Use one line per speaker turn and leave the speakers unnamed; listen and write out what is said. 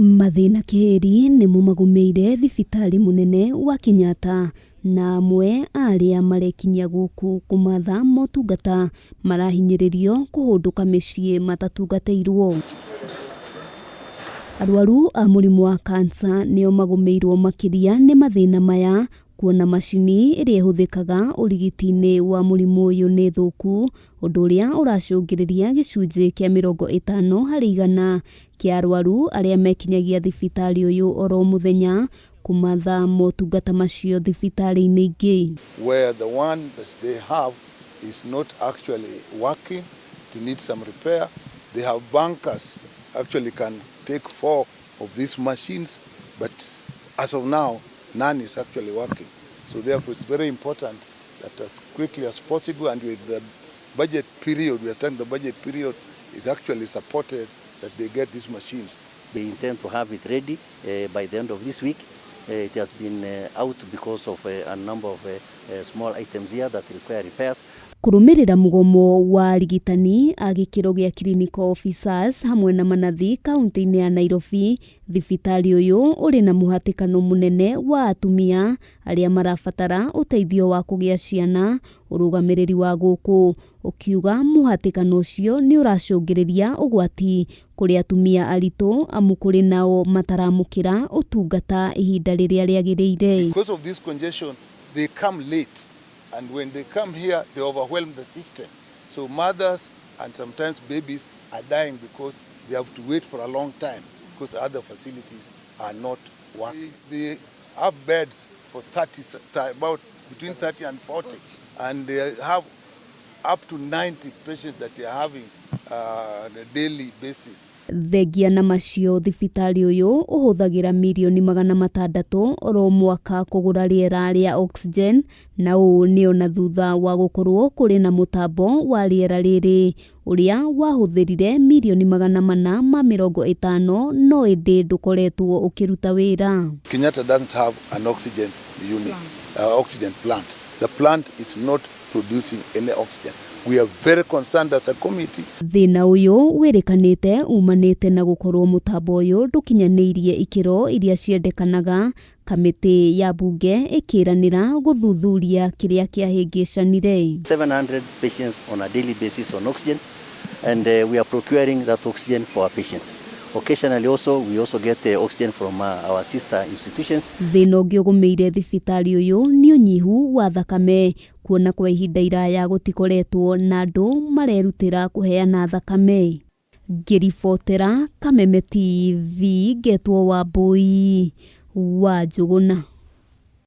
Mathĩna kĩhĩri nĩmo magũmĩire thibitarĩ mũnene wa Kenyatta na amwe a arĩa marekinyia gũkũ kũmatha motungata marahinyĩrĩrio kũhũndũka mĩciĩ matatungatĩirwo. Arwaru a mũrimũ wa kansa nĩo magũmĩirwo makĩria nĩ mathĩna maya kuona macini ĩrĩa ĩhũthĩkaga ũrigiti-inĩ wa mũrimũ ũyũ nĩ thũku, ũndũ ũrĩa ũracũngĩrĩria gĩcunjĩ kĩa 50% kĩa arwaru arĩa mekinyagia thibitarĩ ũyũ oro mũthenya kũmatha motungata macio thibitarĩ-inĩ ingĩ.
Where the one that they have is not actually working, it needs some repair. They have bunkers actually can take four of these machines, but as of now, none is actually working. So therefore, it's very important that as quickly as possible, and with the budget period, we are starting the budget period, is actually supported that they get these machines.
They intend to have it ready by the end of this week. It has been out because of a number of small items here that require repairs.
Kũrũmĩrĩra mũgomo wa arigitani a gĩkĩro gĩa clinical officers hamwe na manathi kaunti-inĩ ya Nairobi, thibitarĩ ũyũ ũrĩ na mũhatĩkano mũnene wa atumia arĩa marabatara ũteithio wa kũgĩa ciana. Ũrũgamĩrĩri wa gũkũ ũkiuga mũhatĩkano ũcio nĩ ũracũngĩrĩria ũgwati kũrĩ atumia aritũ, amu kũrĩ nao mataramũkĩra ũtungata ihinda rĩrĩa rĩagĩrĩire.
Because of this congestion, they come late. And when they come here, they overwhelm the system. So mothers and sometimes babies are dying because they have to wait for a long time because other facilities are not working. They have beds for 30, about between 30 and 40, and they have up to 90 patients that they are having on a daily basis.
Thengia na macio, thibitarĩ ũyũ ũhũthagĩra mirioni 600 oro mwaka kũgũra rĩera rĩa oxygen, na ũũ nĩ ona thutha wa gũkorwo kũrĩ na mũtambo wa rĩera rĩrĩ ũrĩa wahũthĩrire mirioni 450, no ĩndĩ ndũkoretwo ũkĩruta wĩra.
Kenyatta doesn't have an oxygen unit, oxygen plant. The plant is not producing any oxygen. We are very concerned as a committee.
Thĩna ũyũ wĩrĩkanĩte umanĩte na gũkorwo mũtambo ũyũ ndũkinyanĩirie ikĩro iria ciendekanaga, kamĩtĩ ya bunge ĩkĩranĩra gũthuthuria kĩrĩa kĩahĩngĩcanire.
700 patients on a daily basis on oxygen, and we are procuring that oxygen for our patients. Occasionally also, we also get oxygen from our sister institutions.
Thĩna ũngĩ ũgũmĩire thibitarĩ ũyũ nĩ ũnyihu wa thakame, kuona kwa ihinda iraya gũtikoretwo na andũ marerutĩra kũheana thakame. Ngĩribotera Kameme TV, ngetwo Wambui wa Njũgũna.